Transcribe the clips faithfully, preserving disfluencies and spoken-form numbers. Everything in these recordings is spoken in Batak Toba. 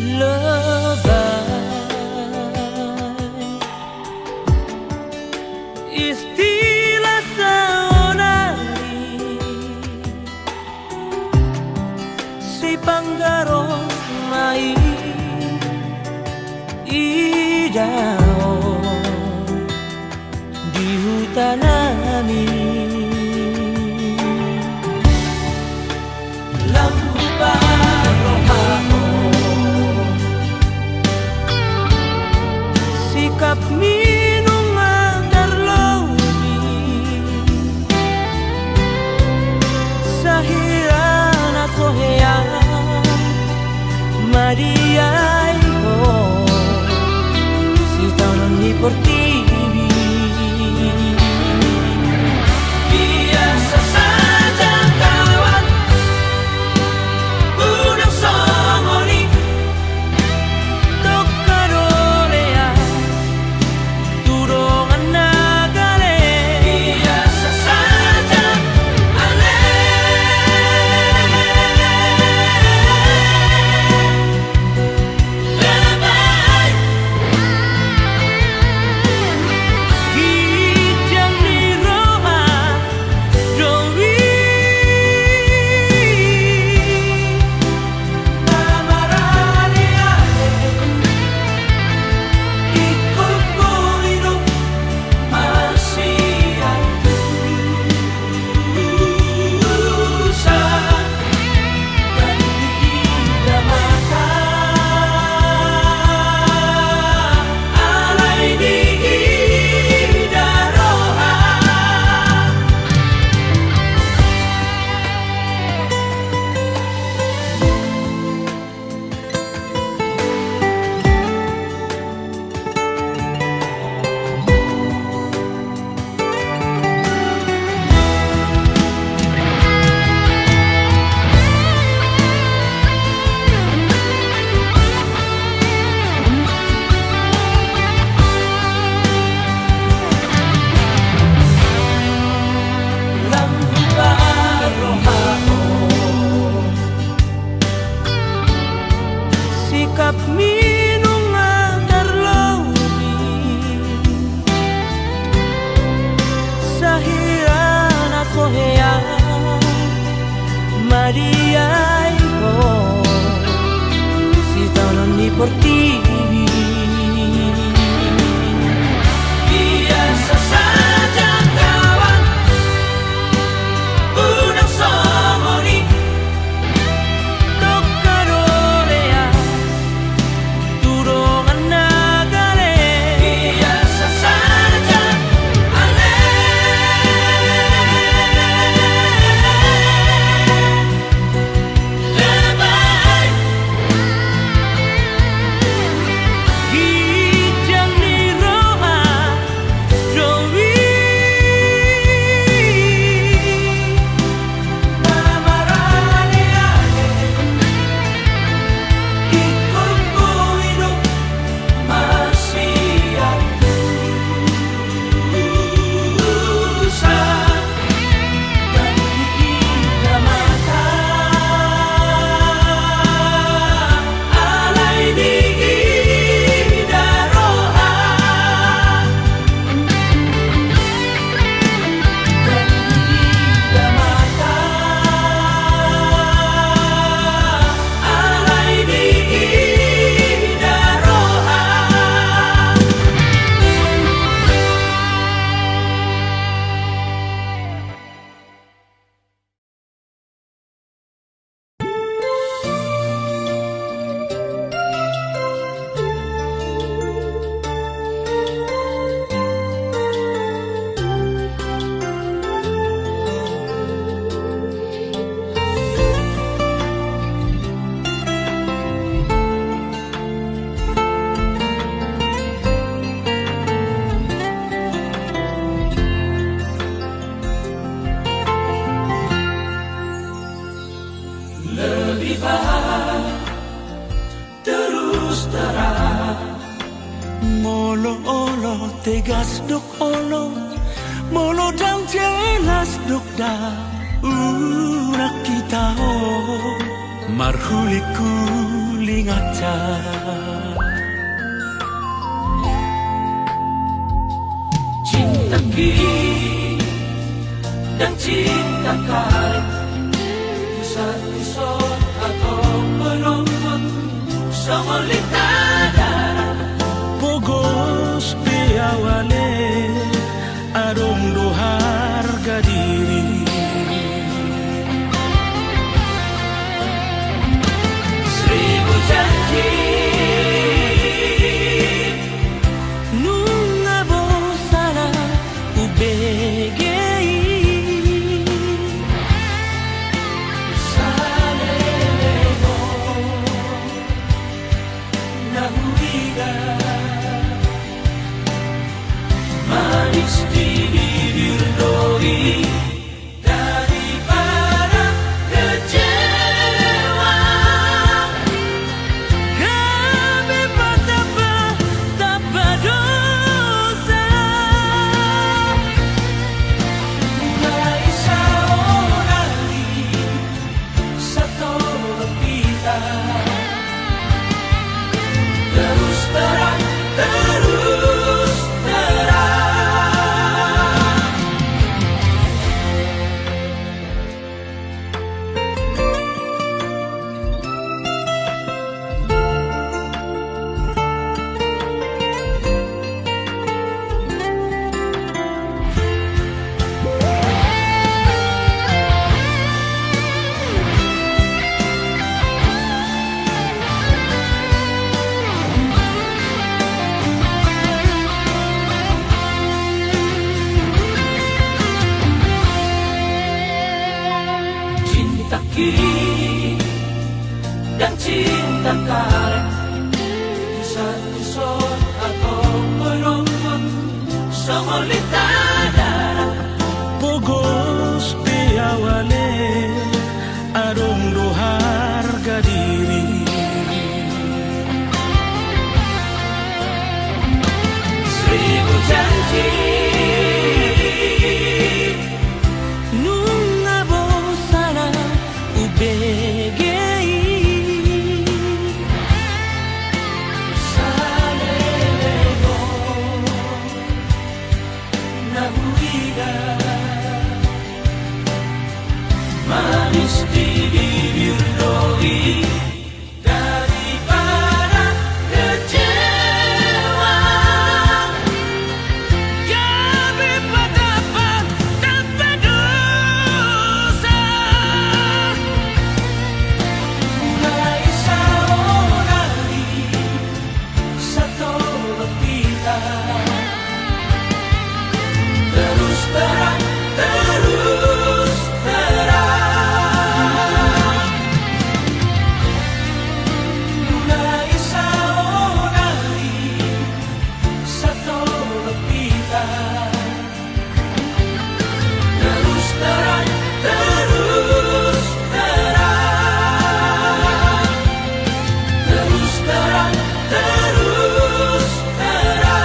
Lobai, istilah saonari, sipanggaro ma i, idaon di huta nami. Lam huparrohahon sikapmi nunga tarlobi, sahira na so hea ma di ai ho sitaonon ni portibi. Biasa saja kawan, unang songon i, tokka do leas tu dongan na gale. Biasa saja, ale. Lam huparrohahon sikapmi nunga tarlobi, sahira na so hea ma di ai ho sitaonon ni portibi. Biasa saja kawan, unang songon i, tokka do leas tu dongan na gale. Biasa saja, ale. Lobai, ginjang ni roha do i. Lebih baik terus terang. Molo olo tegas dok olo, molo ndang jelas dok ndang, unang hita ho marhulihuli. Ingat sa. Cinta ki, dan cinta karet. Tusa-tusa atau penonton, songon lintang darat. Pogos pe au ale, adong do harga diri. Seribu janji. Nunga bosana ubege i. Saleleng on na huida. Manis di bibir doi daripada kecewa. Gabe patapa, tapa dosa. Mulai saonari, satolop hita terus terang, terus terang. Cinta ki dan cinta karet. Tusa-tusa atau penonton, songon lintang darat. Pogos pe au ale, adong do harga diri. Seribu janji. Nunga bosana ubege i. Saleleng on na huida. Manis di bibir doi daripada kecewa. Gabe patapa, tapa dosa. Mulai saonari, satolop hita terus terang, terus terang. Mulai saonari, satolop hita terus terang, terus terang. Terus terang, terus terang.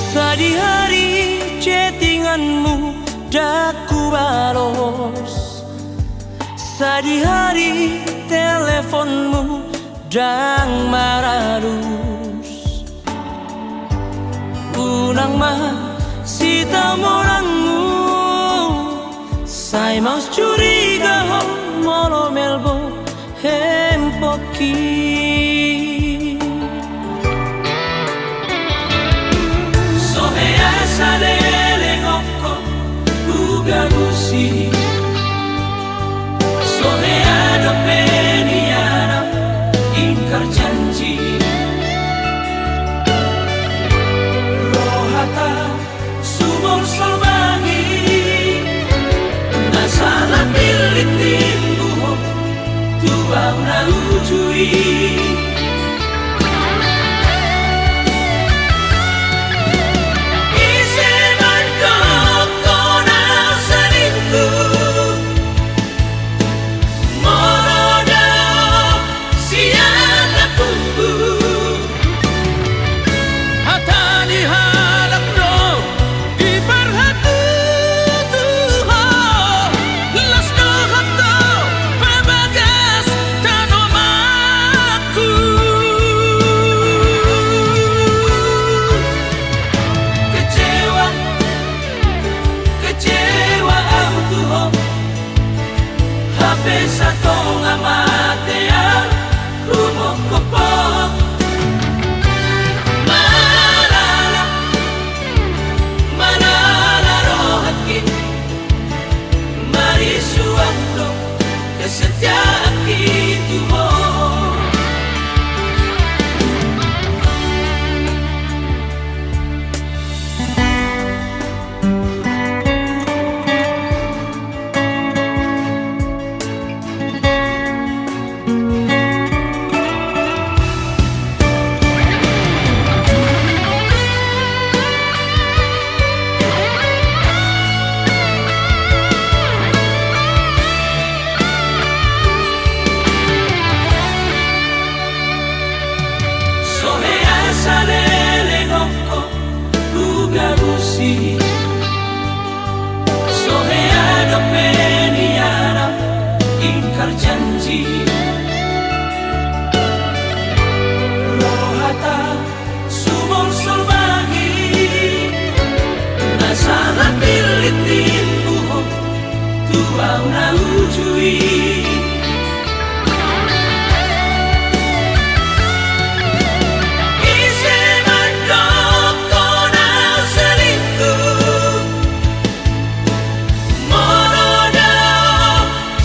Sadihari chattinganmu ndang hubalos, sadihari teleponmu ndang maralus. Unang ma sitaomonanmu, sai maus curiga ho molo melbot handphoneki. So hea saleleng on ho hugabusi, so hea dope nian au ingkar janji. Roha Satonga mate au humophop ho. Malala, malala rohangki, marisuang do kesetiaanki tu ho. So hea saleleng ho tu gabus i. So hea dope niarap ingkar janji. Rohata subolsol bagi na sala pillit ni indu ho tu au na uju i. Ise mandok ho na selingkuh? Molo dao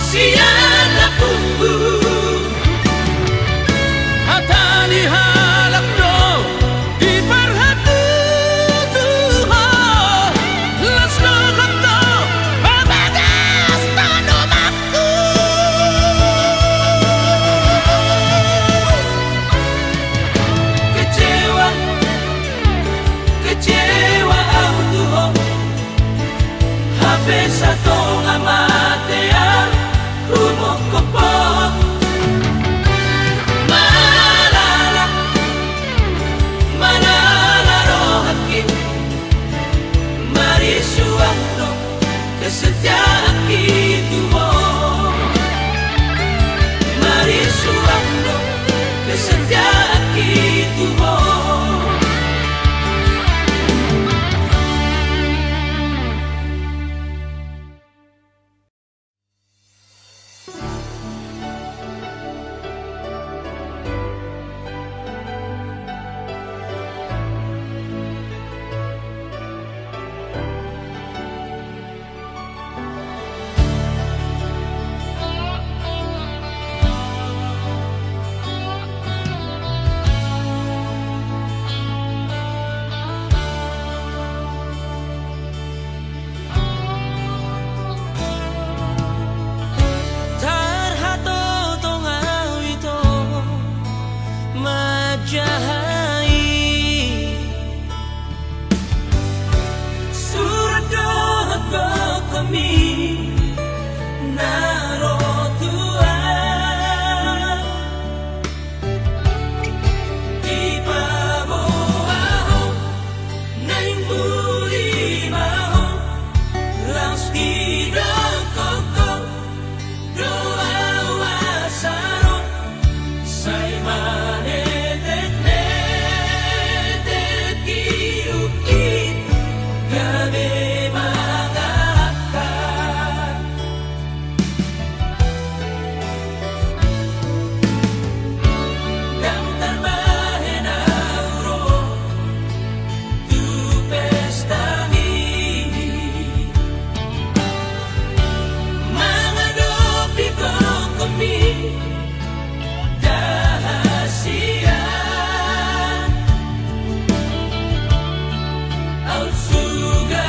sian lambungku. Hata ni halak do diparhatutu ho. Las do hata bagas tanoman. Kecewa, kecewa au tu ho. Hape satonga mate au humophop ho. Malala, malala rohangki, marisuang do kesetiaanki tu ho. Marisuang do kesetiaanki tu ho. Tarhatotong au ito manjaha i. Surat dohot gokhonmi na ro tu au. Dipaboa ho naeng muli ma ho, laos didok ho do au asa ro. Sai manetek-netek iluki gabe mangalangka. Ndang tarbahen au ro tu pestami mangadopi gokhonmi. Dahasian au suga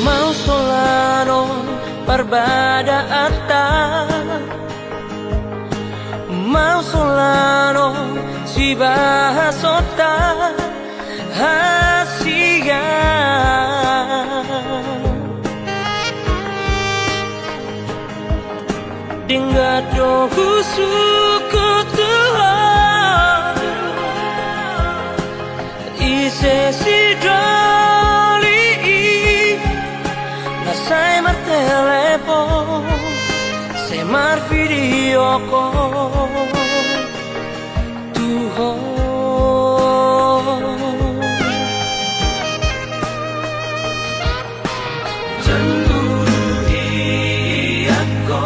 Mausolano parbadaanta, mausolano sibahasonta, hasian. Denggan do husungkun tu Ho, ise sidoli i na sai martelepon, sai marvideo call tu Ho. Cemburu hian Ho,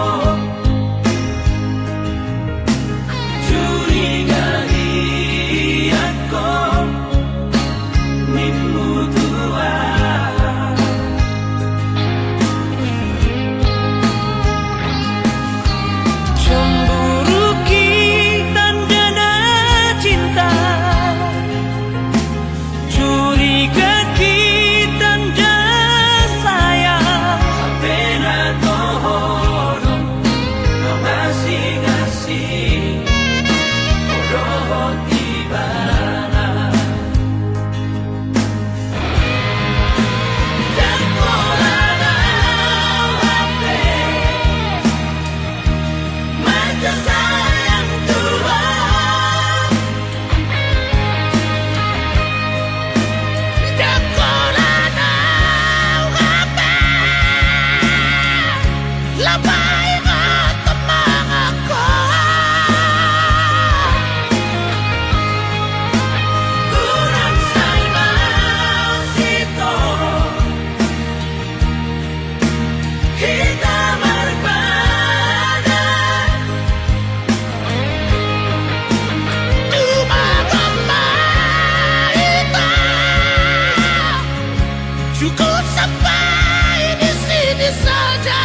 curiga hian Ho, nimmu tu aha? Cemburu i tanda na cinta, curiga i tanda sayang. Hape na toho do na masing-asing, ho dohot ibana. Ndang pola na au hape mansai sayang tu Ho. Ndang pola na au hape lam paingothon mangangko. Hurang sai ma sitong hita marbada. Tumangihon ma hita, cukup sampai di sini saja.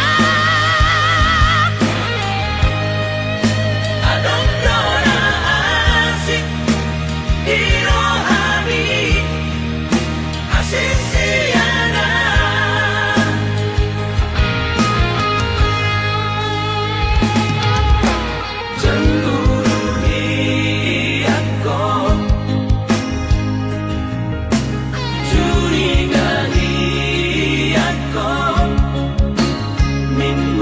Adong do na asing di rohami, asing sian aha? Cemburu hian Ho, curiga hian Ho, nimmu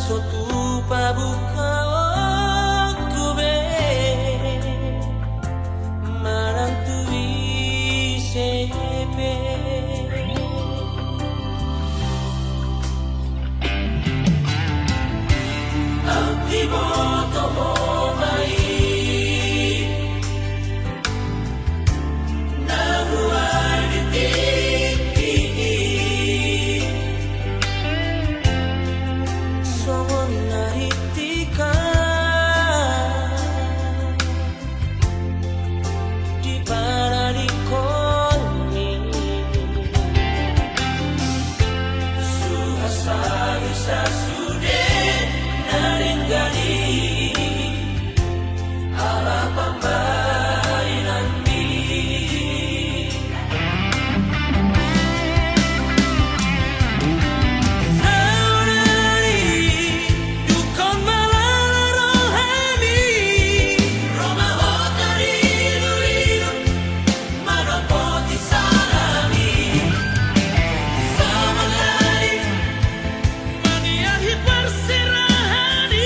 Tutu pabukaonku be manang tu ise pe. Au diboto ho ma i na huari tingki i. Songon na rintik di paradingkon i. Suhat sahat sude na denggan i ala pambahenanmi. Saudari, dungkon ma lala rohami, ro ma hota di lilu-lilu, manopoti salami. Saudari, maniahi parserahan i.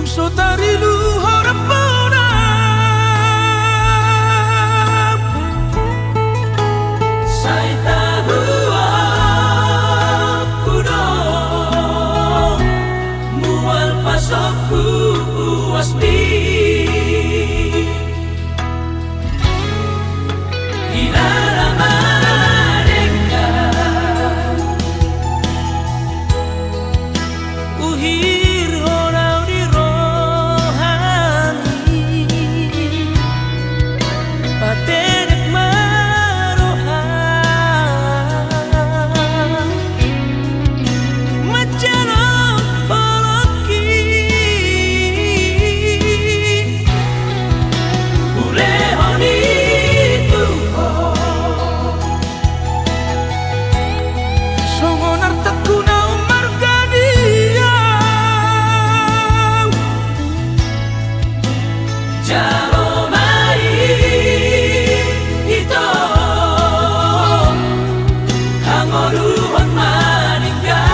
So tarilu horomhona. Sai tahu aku do mual pasogku uas ni. Di dalam adengka. Uhir hona di rohami. Patedek ma roha. Manjalo holongki. Ulehon i tu ho. Songon artangku na ummarga di au. Jalo ma i ito. Hangoluhon maninggal.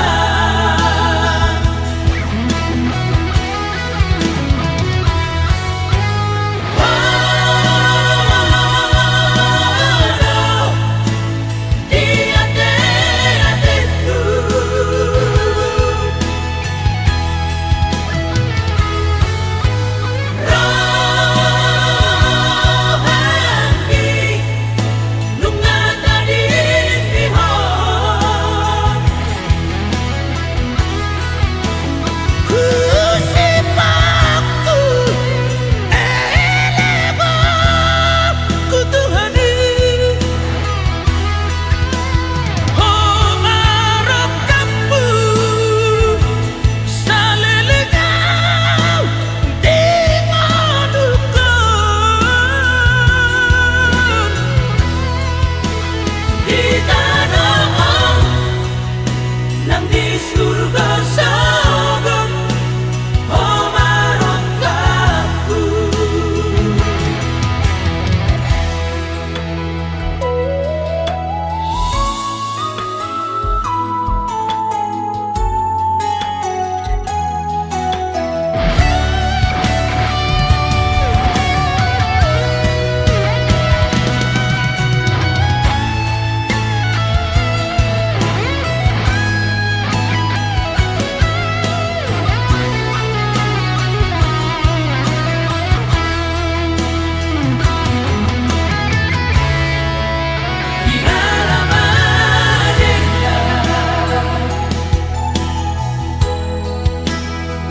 Saleleng au di ngolungkon. Di tano on nang di surgo sogot ho ma rongkapku.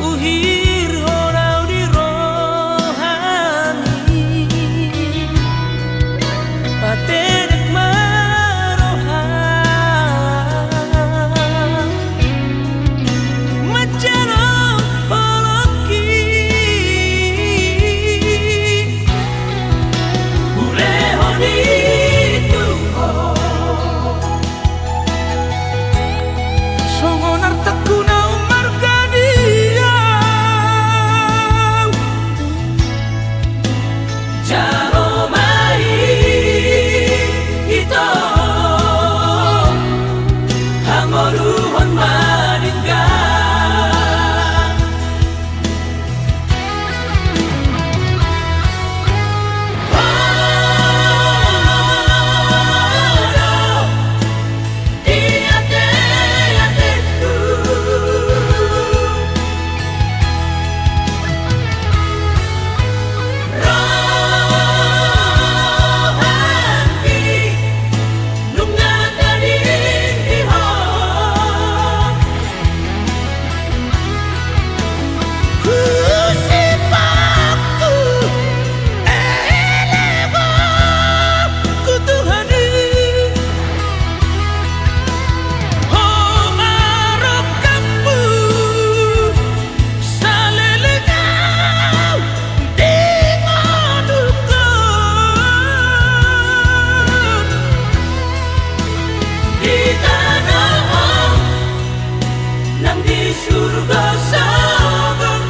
Uhir hona di rohami. Patedek ma roha. Manjalo holongki. Ulehon i tu ho. Songon artangku na ummarga di au. Jalo ma i ito. Hangoluhon maninggal. Nunga tadingki ho. Husipangku elek ho tu Tuhan i. Ho ma rongkapku. Saleleng au di ngolungkon. Di tano on nang di surgo sogot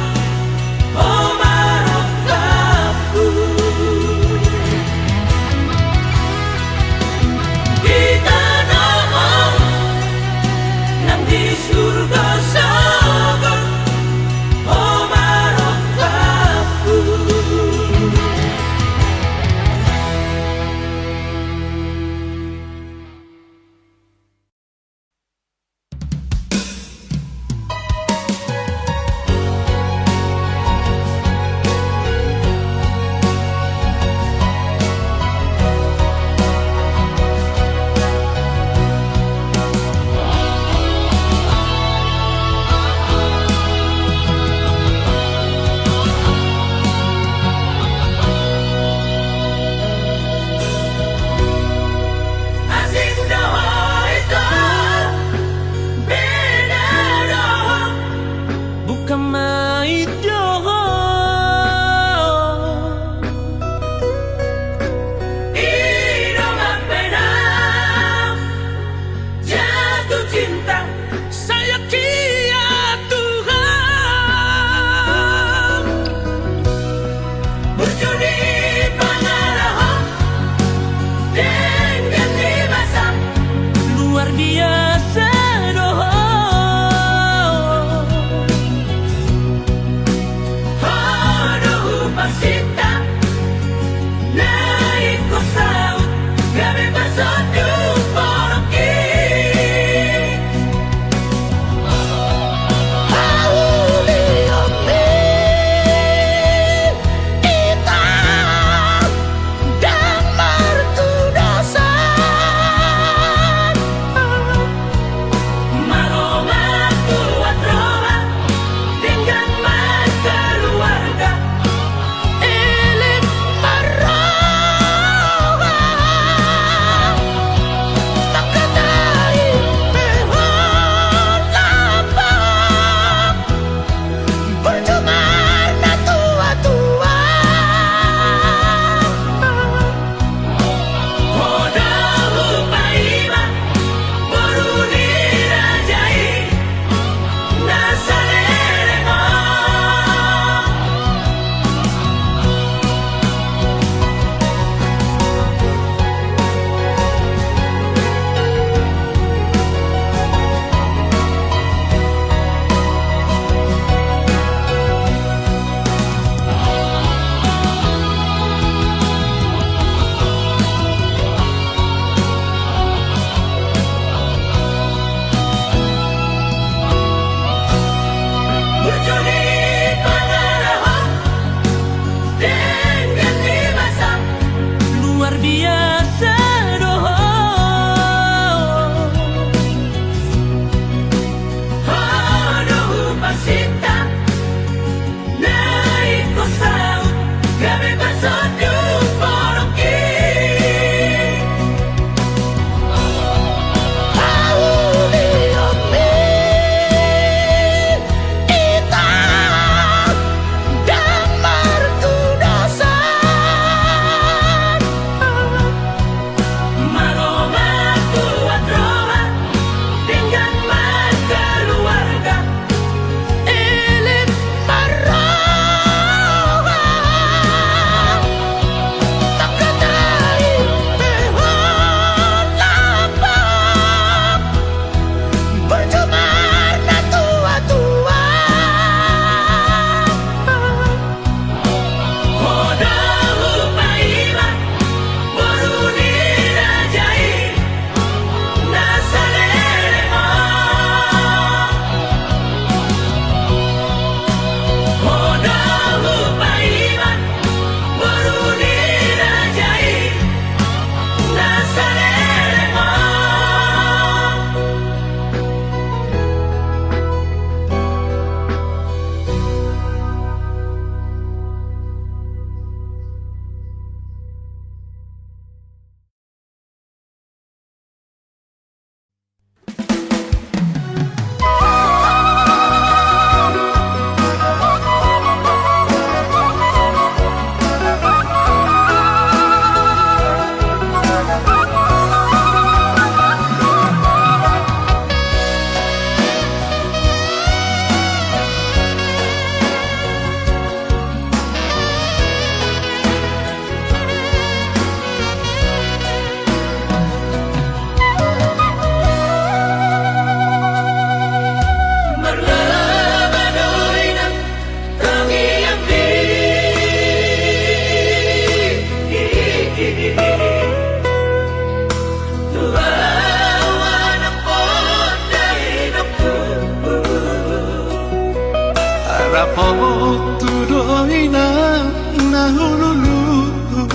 Tudo inang na hulului,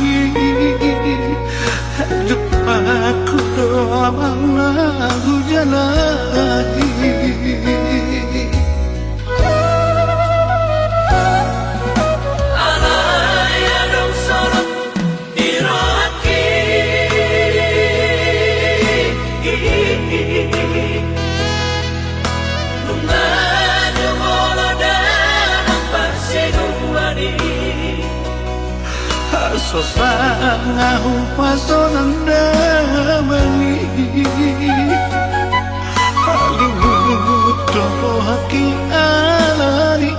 jumpangku do amang na hujalahi. Alai adong solot di rohangki. Nunga jumolo damang parseduan i. Asa sanga hupasonan damang i. Haluhut do rohangki alani.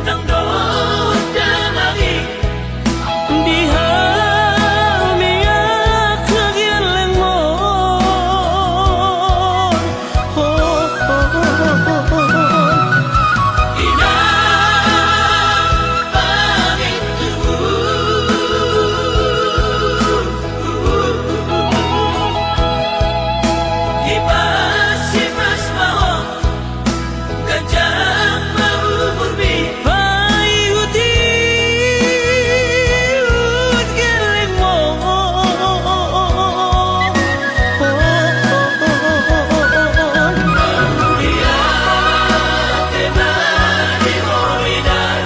Nang dohot damang i di hami angka gellengmon. Ho, ho, ho. Inang pangintubu. Hipas-hipas ma ho, ganjang ma umurmi. Paihut-ihut gellengmon. Mauliate ma di ho inang.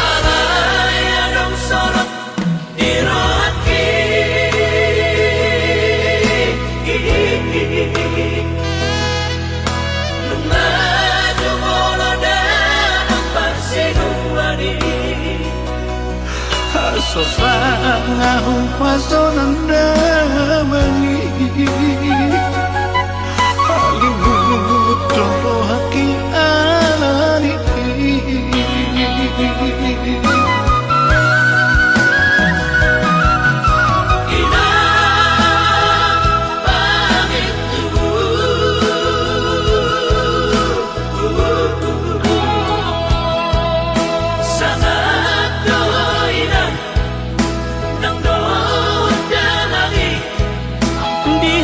Alai adong solot di rohangki. Nunga jumolo damang parseduan i. Asa sanga hupasonan damang i. Haluhut do rohangki alani. Inang pangintubu. Sangap do ho inang. Nang dohot damang i di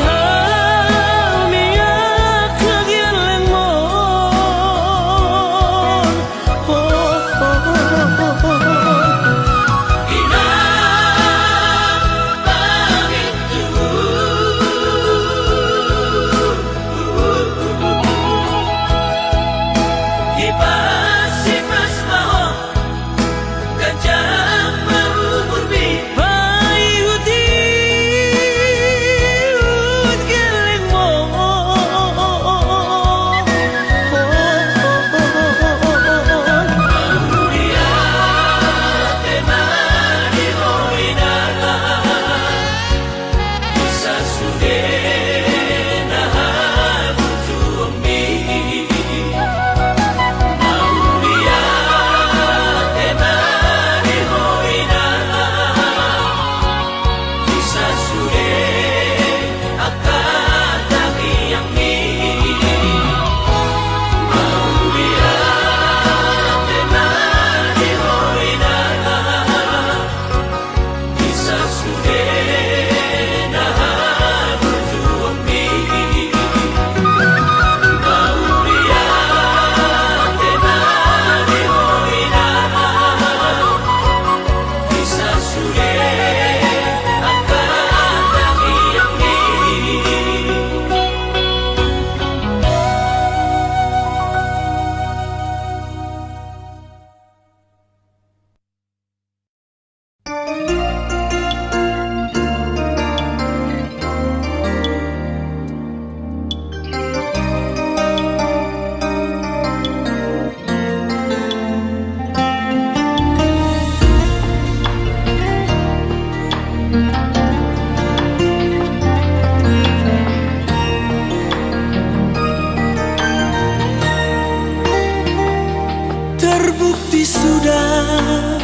Terbukti sudah,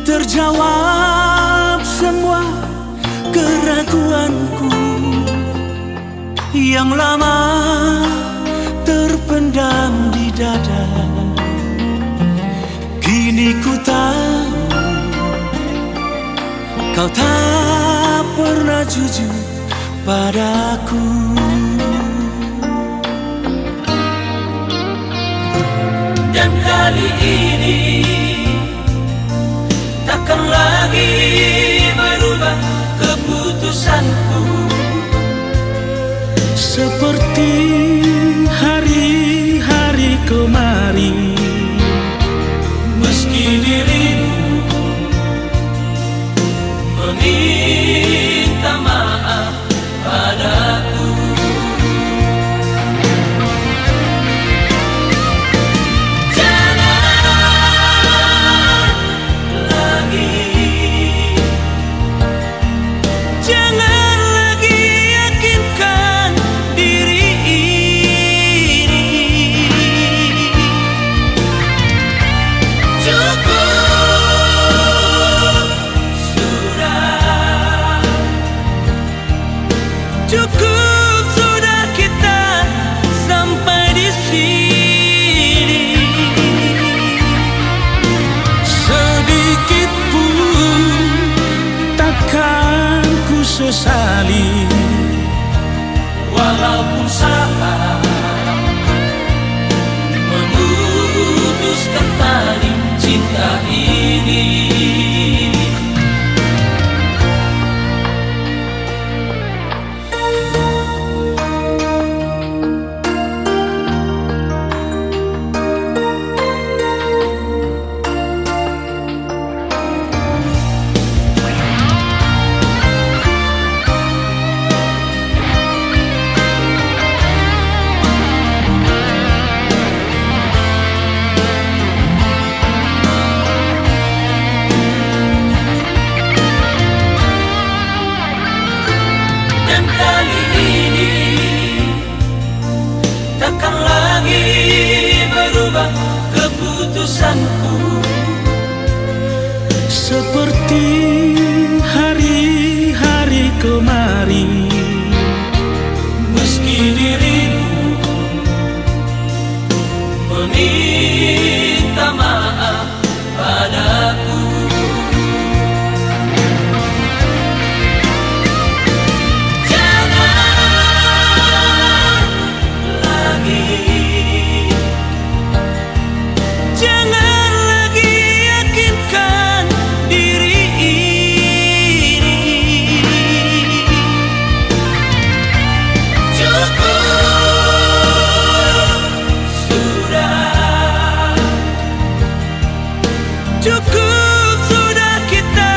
terjawab semua keraguanku yang lama terpendam di dada. Kini ku tahu kau tak pernah jujur padaku. Dan kali ini takkan lagi berubah keputusanku. Seperti hari-hari kemarin, meski dirimu meminta maaf padaku. Jangan lagi, jangan lagi yakinkan diri ini. Cukup sudah, cukup sudah kita sampai di sini. Sedikit pun takkan ku sesali. Walaupun salah memutuskan tali cinta ini. Dan kali ini takkan lagi berubah keputusanku. Seperti hari-hari kemarin, meski dirimu meminta maaf padaku. Jangan lagi, jangan lagi yakinkan diri ini. Cukup sudah. Cukup sudah kita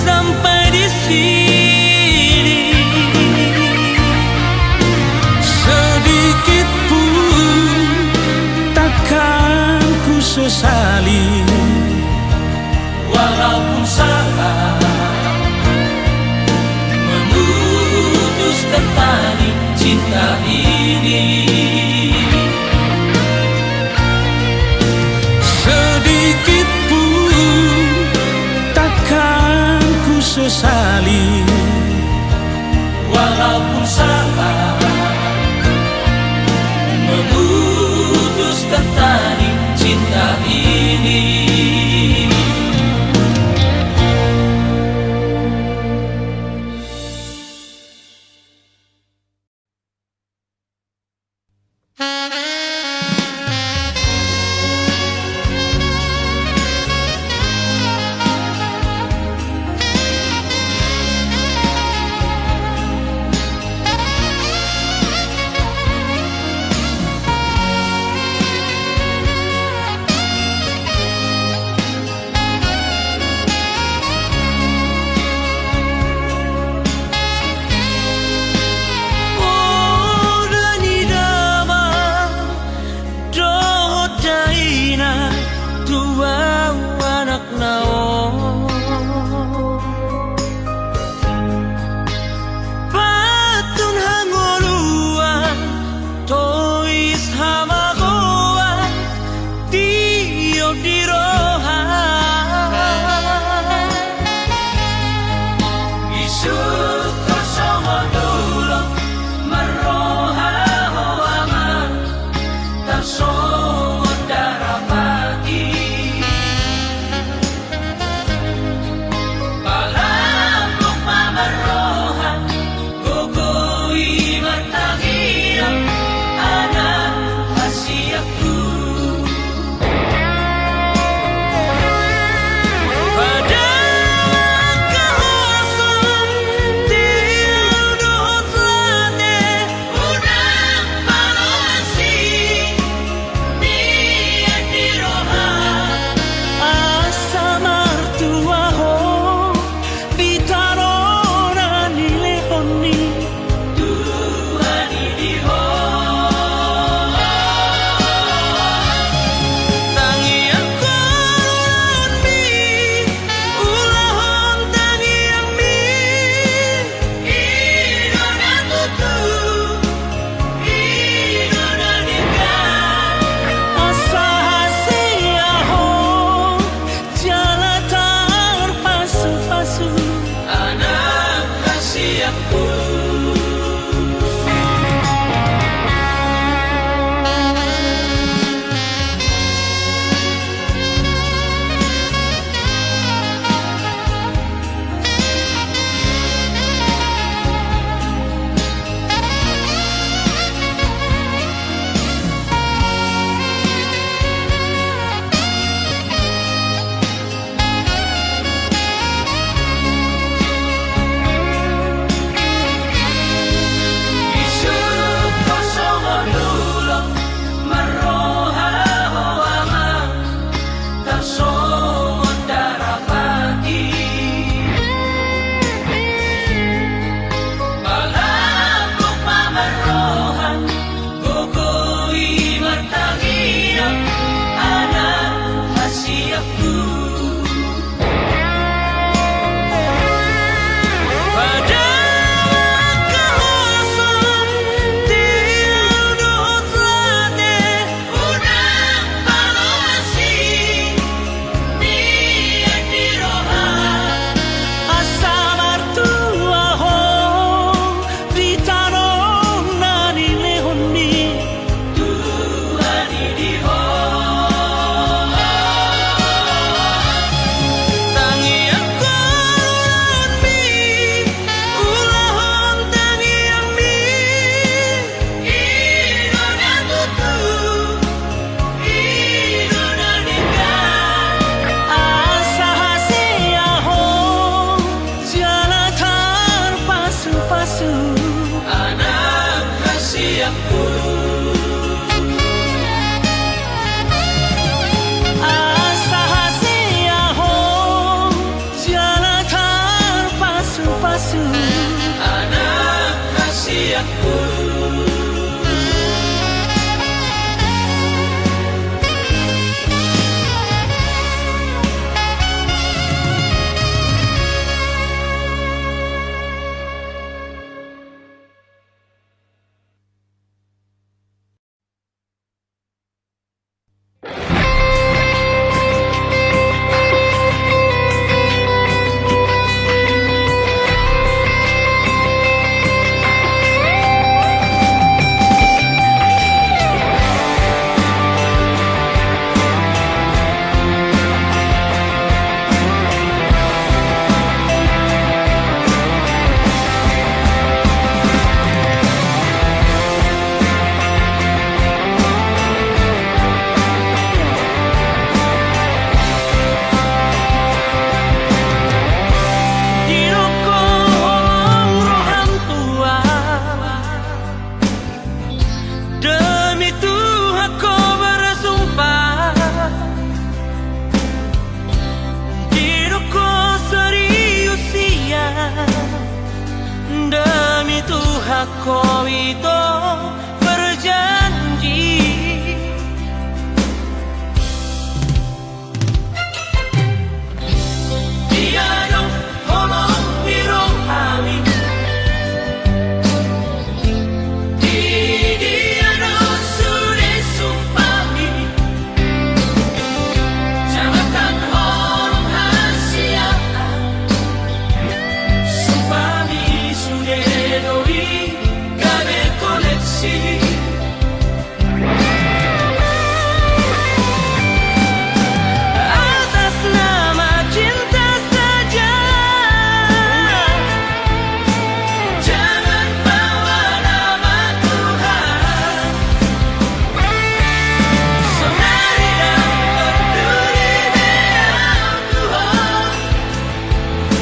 sampai di sini. Sedikit pun takkan ku sesali. Walaupun salah memutuskan tali cinta ini. Sedikit pun takkan ku sesali. Walaupun salah memutuskan tali cinta ini. Hakko ito berjanji. Dia do holong ni rohami. Di dia do sude sumpahmi. Jabatan holong hasiaan. Sumpahmi sude do i gabe koleksi. Atas nama cinta saja. Jangan bawa nama Tuhan. Sonari dang parduli be au tu ho.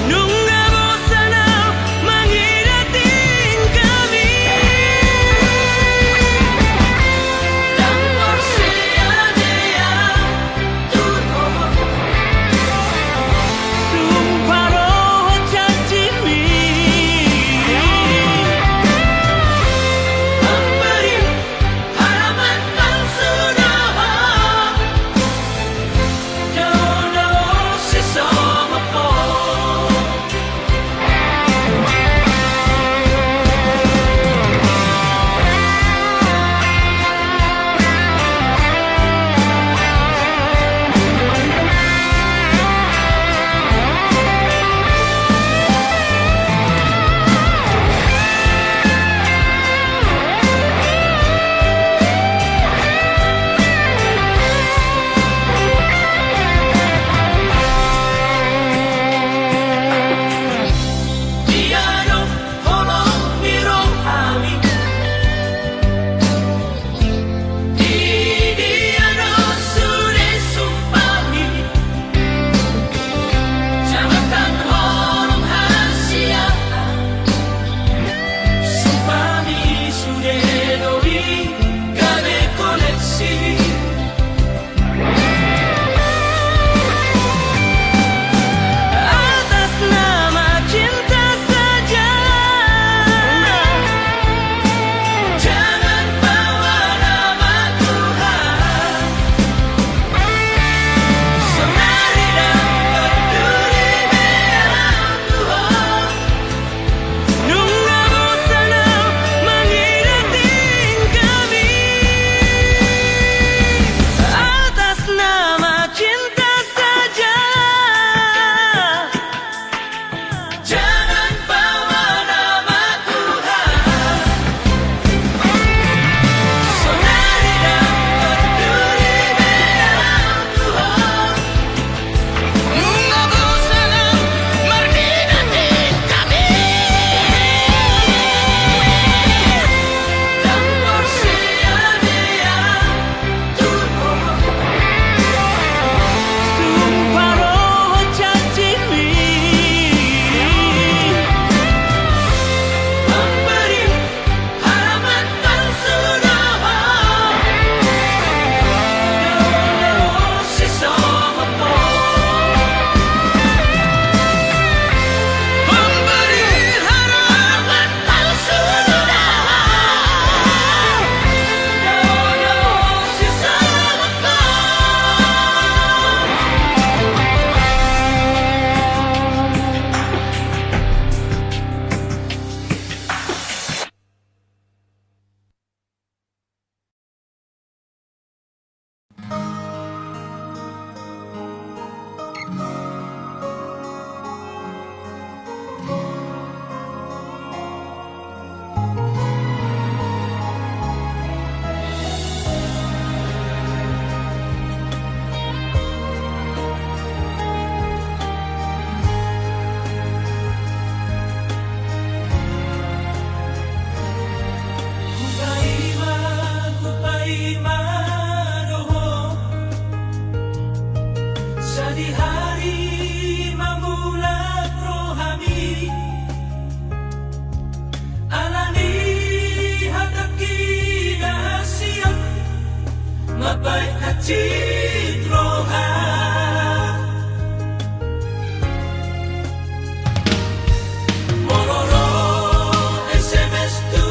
Nunga bosan au mangida tingkahmi. Dang porsea be au tu ho. Sumpah dohot janjimi. Mamberi harapan palsu do ho. Dia do holong ni rohami. Di dia do sude sumpahmi. Jabatan holong hasiaan. Sumpahmi sude do i gabe koleksi. Atas nama cinta saja. Jangan bawa nama Tuhan. Sonari dang parduli be au tu ho. Nunga bosan au mangida tingkahmi. Atas nama cinta saja. Jangan bawa nama Tuhan. Sonari dang parduli be au tu ho. Nunga bosan au mangida tingkahmi. Dang porsea be au tu ho. Sumpah dohot janjimi. Mamberi harapan palsu do ho. Dao, dao, sisongon ho. Mamberi harapan palsu do ho. Dao, dao, sisongon ho. Hupaima, hupaima do ho, sadihari ma mulak rohami. Alani hatangki na siap, mambahen hansit roha. Molo ro S M S tu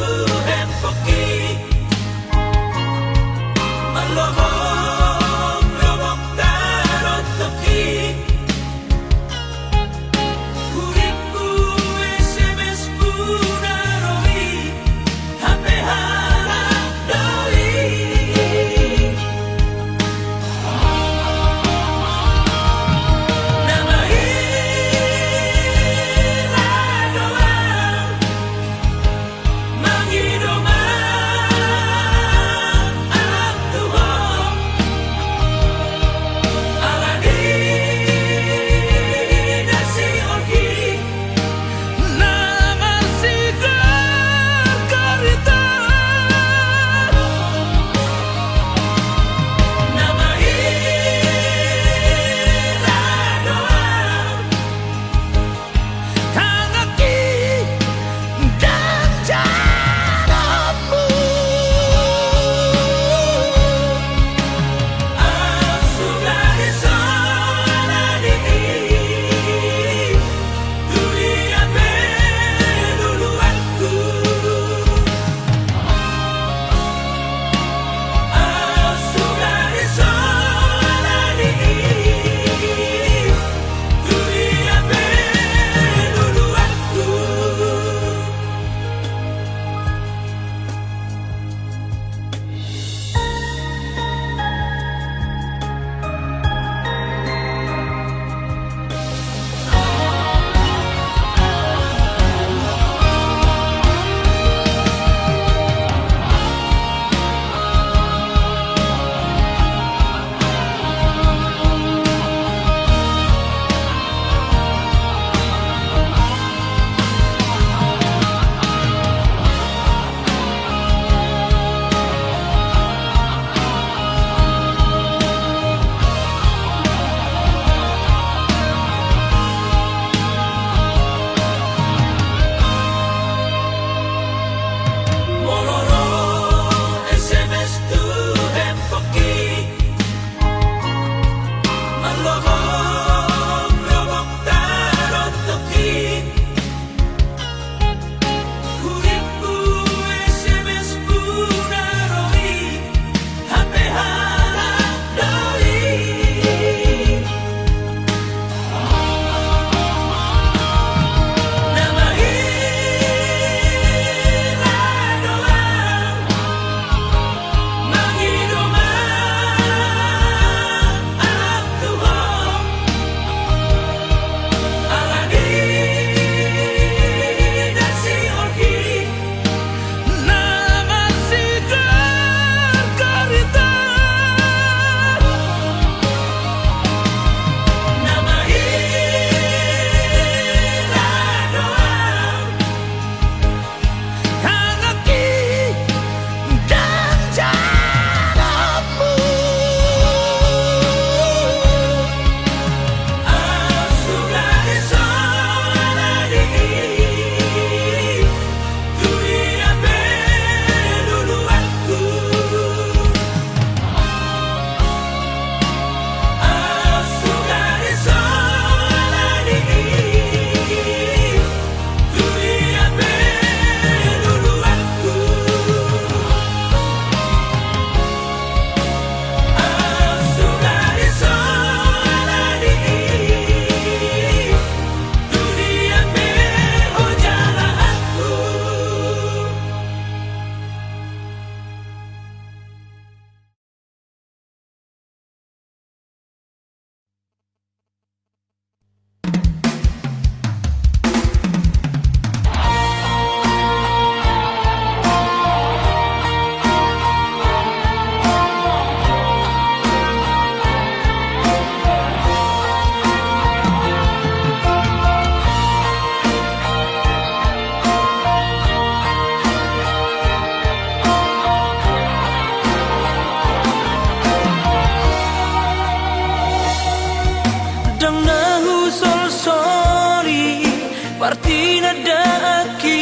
Artina dangki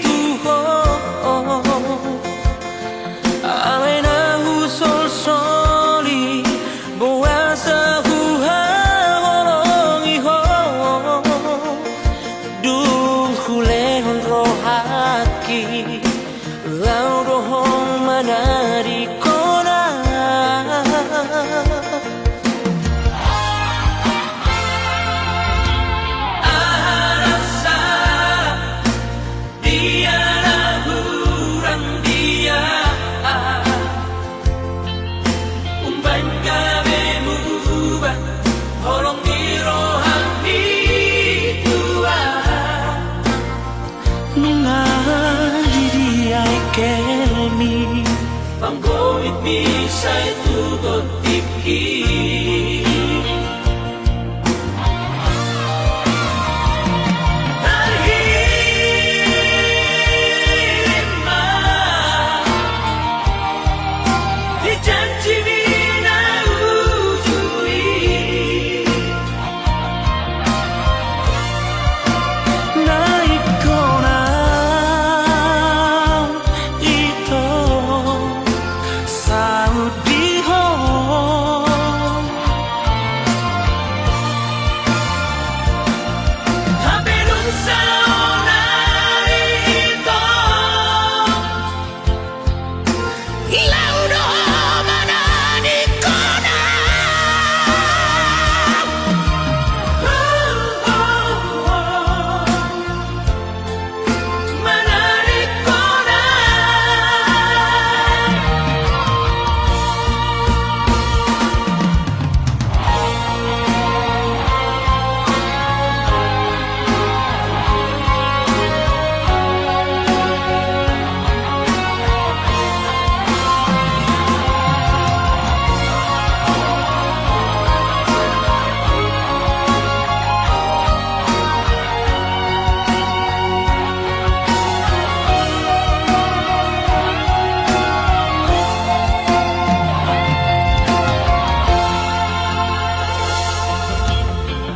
tu ho, alai na husolsoli boasa huhaholongi ho. Dung hulehon rohangki, laho do ho manadingkon ahu. Aha na sala, dia na hurang, dia umbahen gabe muba holong ni rohami tu ahu. Nunga di dia engkelmi, panggoitmi sai tu godangki. Tarhirim ma di janjimi na uju i. Na ingkon ahu ito saut di ho. Hape dung saonari ito, laho do ho manadingkon ahu. Manadingkon ahu.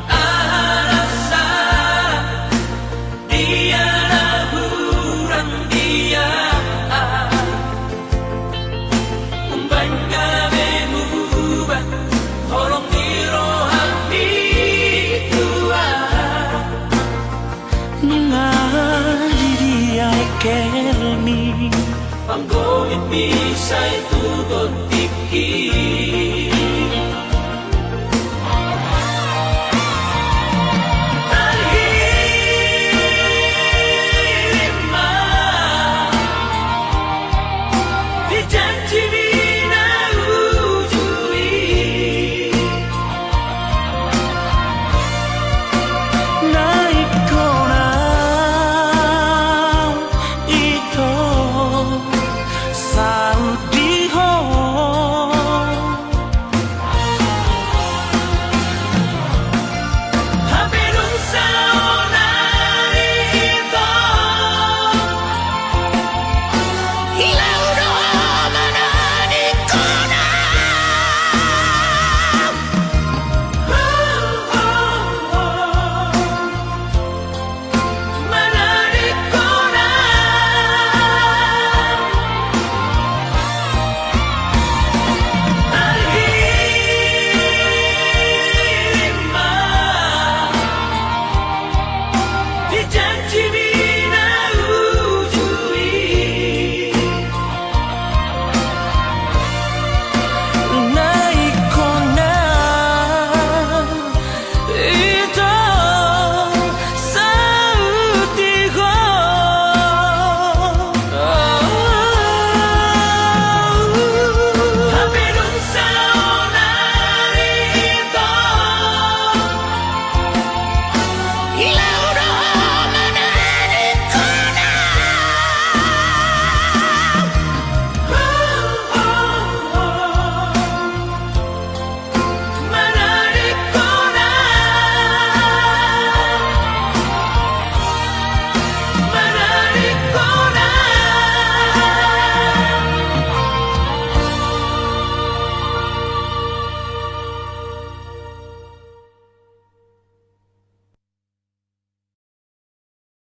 Aha na sala, dia na hurang, dia umbahen gabe muba holong ni rohami tu ahu. Nunga di dia engkelmi, panggoitmi sai tu godangki.